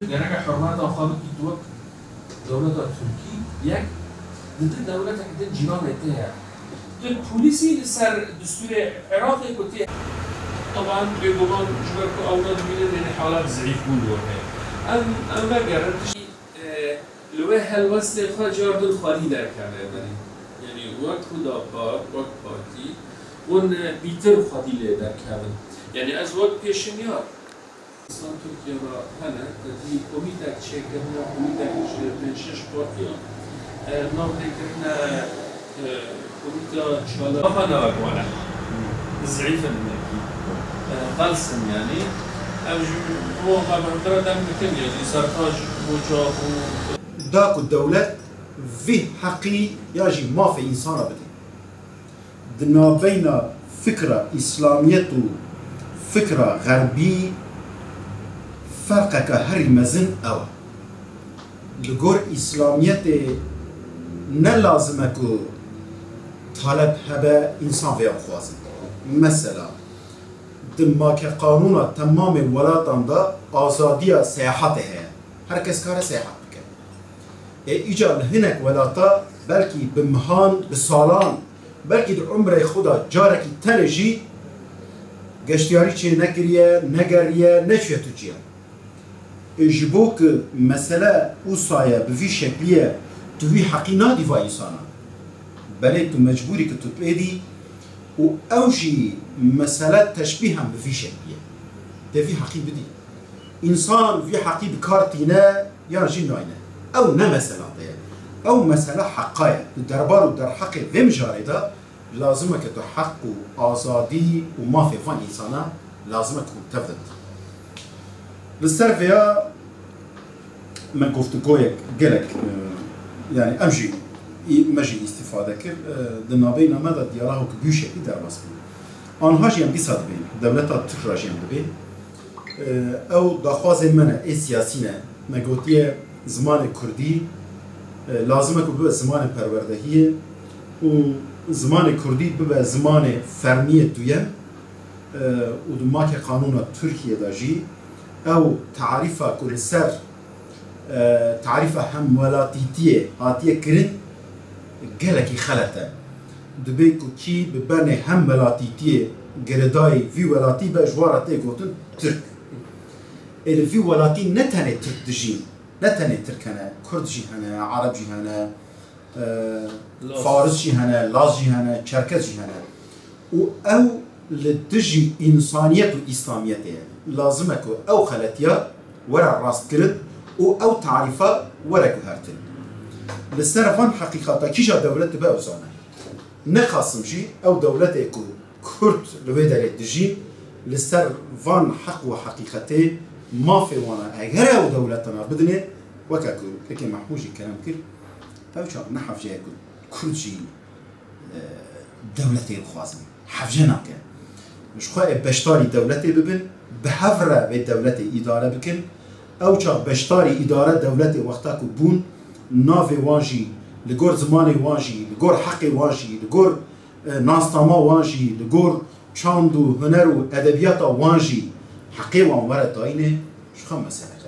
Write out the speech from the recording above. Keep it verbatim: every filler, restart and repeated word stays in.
Gereke hurmeta xwe bikî tu wek dewleta Tirkî yek, di tu dewletek din cîranê te ye. Tu polîsî li ser destûrê Iraqê ku tê. Teban bêguman ji ber ku ew ne dibînin, yanî halat zîîf bûn li wir heye. Em, em vegerin tiştî, e, li wê helwestê xwe car din xwedî derkeve, yanî, yanî wek Huda Park, wek partî, hûn, e, bîtir xwedî lê derkevin. Yanî ez wek pêşinyar, Îslam Tirkiye re hene, te dî komîtek çêkirine, komîtek ji pênc şeş partiyan, e, navdê kirine, e, komîta çalakana wek wan e. Zîîf in hinekî. E, qels in yanî. Ev ji bo me bi hevdira dem dikin, yanî Sertac, Roca û Da ku dewlet vî heqî ya jî mafê însana bidê. Di navbeyna fikra îslamiyet û fikra xerbî ferqeke herî mezin ew e. Li gor îslamiyetê ne lazim e ku taleb hebe însan vêya bixwazin. Mesela, di make qanûna temamê welatan de azadiya seyahatê heye. Her kes kare seyahat bike. Ê îcar li hinek welata belkî bi mihan, bi salan, belkî di umrê xwe de carekî tenê jî geştiyarî çê nekiriye, negeriye, neçûye Tirkiye. Ê ji bo ku mesele wisa ye, bi vî şeklî ye, tu vî heqî nadî va însana. Belê tu mecbûrî ku tu pê dî û ew jî mesele teşbîhan bi vî şeklî ye. Te vî heqî bidî. Însan vî heqî bi kar tîne yan jî nayne. Ew ne mesela te ye. Ew mesela heqa ye. Di derbar û derheqê vê mijarê de lazim e ke tu heq û azadî û mafê van însana lazim e ku tev de bidî. Li ser vêya me guftûgoyek gelek, e, yanî em jî, me jî îstîfade kir. E, di navbeyna me de diyalogo bi wî şeklî derbas bû. Anha jî em dîsa dibên, dewleta Tirk re jî em dibê. E, ew daxwazê me ne, ê siyasî ne. Me gotiye zimanê kurdî, e, lazim e ku bibe zimanê perwerdehiyê û zimanê kurdî bibe zimanê fermiyê duyem. E, û di make qanûna Tirkiyê de jî ew tarîfa ku li ser, e, tarîfa hemwelatîtiyê hatiye kirin gelekî xelet e. Dibê ku kî bi bernê hemwelatîtiyê girêdayî vî welatî be, ji wan re tê gotin Tirk. Ê li vî welatî ne tenê Tirk dijîn, ne tenê Tirk hene, Kurd jî hene, Ereb jî hene, e, Laz. Faris jî hene, Laz jî hene, Çerkez jî hene. Û ew li dijî însaniyet û îslamiyetê ye. Lazim e ku ew xeletiya were rastkirin û ew tarîfa were guhertin. Li ser van heqîqata kîja dewlet dibe ew zane. Ne qasim jî ew dewletê ku Kurd li wê derê dijîn, li ser van heq û heqîqetê mafê wana eger ew dewletana bidinê, weke ku Kekê Mehmûd jî kerem kir, ew çax ne hevce ye ku Kurd jî, e, dewletê bixwazin. Hevce nake. Ji xwe ê beşdarî dewletê bibin, bi hev re vê dewletê îdare bikin. Ew çax beşdarî îdare dewletê wexta ku bûn, navê wan jî, li gor zimanê wan jî, li gor heqê wan jî, li gor, e, nasnama wan jî, li gor çand û huner û edebiyata wan jî heqê wan were dayînê, ji xwe mesele.